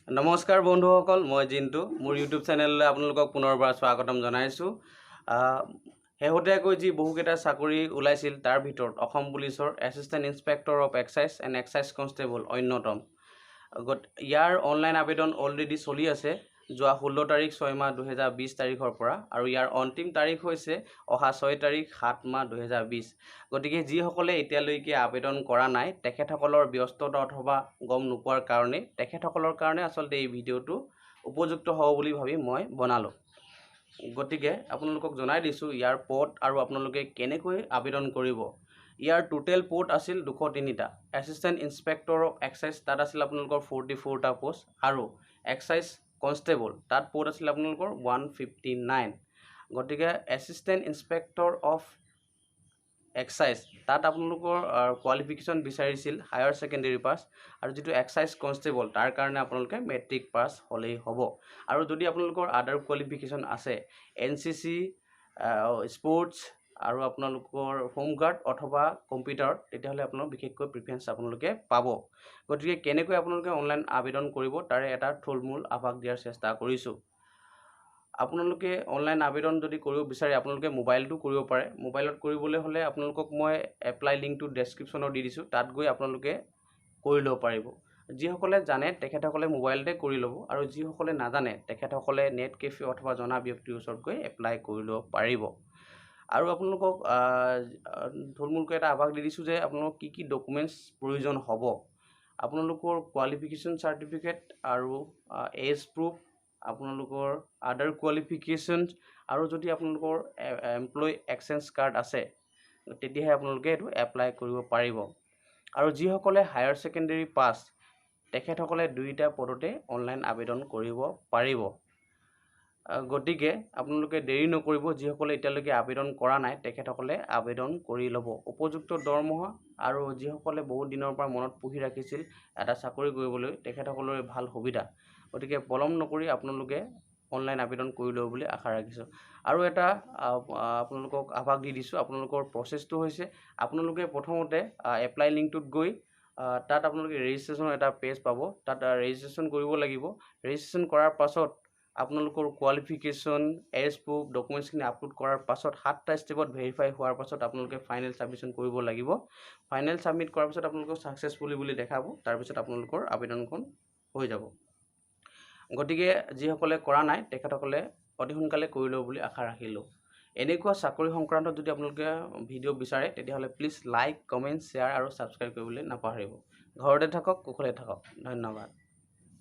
নমস্কাৰ বন্ধুসকল, মই জিন্তু। মোৰ ইউটিউব চেনেললৈ আপোনালোকক পুনৰবাৰ স্বাগতম জনাইছোঁ। শেহতীয়াকৈ যি বহুকেইটা চাকৰি ওলাইছিল, তাৰ ভিতৰত অসম পুলিচৰ Assistant Inspector of Excise and Excise Constable অন্যতম। ইয়াৰ অনলাইন আবেদন অলৰেডি চলি আছে যোৱা 16 তাৰিখ 6 মাহ 2020 তাৰিখৰ পৰা আৰু ইয়াৰ অন্তিম তাৰিখ হৈছে অহা 6 তাৰিখ 7 মাহ 2020। গতিকে যিসকলে এতিয়ালৈকে আবেদন কৰা নাই, তেখেতসকলৰ ব্যস্ততা অথবা গম নোপোৱাৰ কাৰণে, তেখেতসকলৰ কাৰণে আচলতে এই ভিডিঅ'টো উপযুক্ত হ'ব বুলি ভাবি মই বনালোঁ। গতিকে আপোনালোকক জনাই দিছোঁ ইয়াৰ পদ আৰু আপোনালোকে কেনেকৈ আবেদন কৰিব। ইয়াৰ টোটেল পদ আছিল 203টা। এছিষ্টেণ্ট ইনস্পেক্টৰ অফ এক্সাইজ, তাত আছিল আপোনালোকৰ 44টা পষ্ট আৰু এক্সাইজ কনষ্টেবল, তাত পদ আছিল আপোনালোকৰ 159। গতিকে এছিষ্টেণ্ট ইনস্পেক্টৰ অফ এক্সাইজ, তাত আপোনালোকৰ কোৱালিফিকেশ্যন বিচাৰিছিল হায়াৰ ছেকেণ্ডেৰী পাছ আৰু যিটো এক্সাইজ কনষ্টেবল, তাৰ কাৰণে আপোনালোকে মেট্ৰিক পাছ হ'লেই হ'ব। আৰু যদি আপোনালোকৰ আদাৰ কোৱালিফিকেশ্যন আছে, এনচিচি, স্পৰ্টছ আৰু আপোনালোকৰ হোমগাৰ্ড অথবা কম্পিউটাৰত, তেতিয়াহ'লে আপোনালোক বিশেষকৈ প্ৰিফাৰেঞ্চ আপোনালোকে পাব। গতিকে কেনেকৈ আপোনালোকে অনলাইন আবেদন কৰিব, তাৰে এটা থুলমূল আভাস দিয়াৰ চেষ্টা কৰিছোঁ। আপোনালোকে অনলাইন আবেদন যদি কৰিব বিচাৰে, আপোনালোকে মোবাইলটো কৰিব পাৰে। মোবাইলত কৰিবলৈ হ'লে আপোনালোকক মই এপ্লাই লিংকটো ডেছক্ৰিপশ্যনত দি দিছোঁ, তাত গৈ আপোনালোকে কৰি ল'ব পাৰিব। যিসকলে জানে, তেখেতসকলে মোবাইলতে কৰি ল'ব আৰু যিসকলে নাজানে, তেখেতসকলে নেট কেফে অথবা জনা ব্যক্তিৰ ওচৰত গৈ এপ্লাই কৰি ল'ব পাৰিব। আৰু আপোনালোকক থুলমূলকৈ এটা আভাস দি দিছোঁ যে আপোনালোকক কি কি ডকুমেণ্টছ প্ৰয়োজন হ'ব। আপোনালোকৰ কোৱালিফিকেশ্যন চাৰ্টিফিকেট আৰু এজ প্ৰুফ, আপোনালোকৰ আদাৰ কোৱালিফিকেশ্যন আৰু যদি আপোনালোকৰ এমপ্লয় এক্সচেঞ্জ কাৰ্ড আছে, তেতিয়াহে আপোনালোকে এইটো এপ্লাই কৰিব পাৰিব। আৰু যিসকলে হায়াৰ ছেকেণ্ডেৰী পাছ, তেখেতসকলে দুয়োটা পদতে অনলাইন আবেদন কৰিব পাৰিব। গতিকে আপোনালোকে দেৰি নকৰিব। যিসকলে এতিয়ালৈকে আবেদন কৰা নাই, তেখেতসকলে আবেদন কৰি ল'ব। উপযুক্ত দৰমহা আৰু যিসকলে বহুত দিনৰ পৰা মনত পুহি ৰাখিছিল এটা চাকৰি কৰিবলৈ, তেখেতসকলৰে ভাল সুবিধা। গতিকে পলম নকৰি আপোনালোকে অনলাইন আবেদন কৰি ল'ব বুলি আশা ৰাখিছোঁ। আৰু এটা আপোনালোকক আভাস দি দিছোঁ, আপোনালোকৰ প্ৰচেছটো হৈছে আপোনালোকে প্ৰথমতে এপ্লাই লিংকটোত গৈ তাত আপোনালোকে ৰেজিষ্ট্ৰেশ্যনৰ এটা পেজ পাব, তাত ৰেজিষ্ট্ৰেশ্যন কৰিব লাগিব। ৰেজিষ্ট্ৰেশ্যন কৰাৰ পাছত আপোনালোকৰ কোৱালিফিকেশ্যন, এজ প্ৰুফ, ডকুমেণ্টছখিনি আপলোড কৰাৰ পাছত সাতটা ষ্টেপত ভেৰিফাই হোৱাৰ পাছত আপোনালোকে ফাইনেল ছাবমিশ্যন কৰিব লাগিব। ফাইনেল ছাবমিট কৰাৰ পিছত আপোনালোকক ছাকচেছফুলি বুলি দেখাব। তাৰপিছত আপোনালোকৰ আবেদনখন হৈ যাব। গতিকে যিসকলে কৰা নাই, তেখেতসকলে অতি সোনকালে কৰি ল'ব বুলি আশা ৰাখিলোঁ। এনেকুৱা চাকৰি সংক্ৰান্তত যদি আপোনালোকে ভিডিঅ' বিচাৰে, তেতিয়াহ'লে প্লিজ লাইক, কমেণ্ট, শ্বেয়াৰ আৰু ছাবস্ক্ৰাইব কৰিবলৈ নাপাহৰিব। ঘৰতে থাকক, কুশলে থাকক। ধন্যবাদ।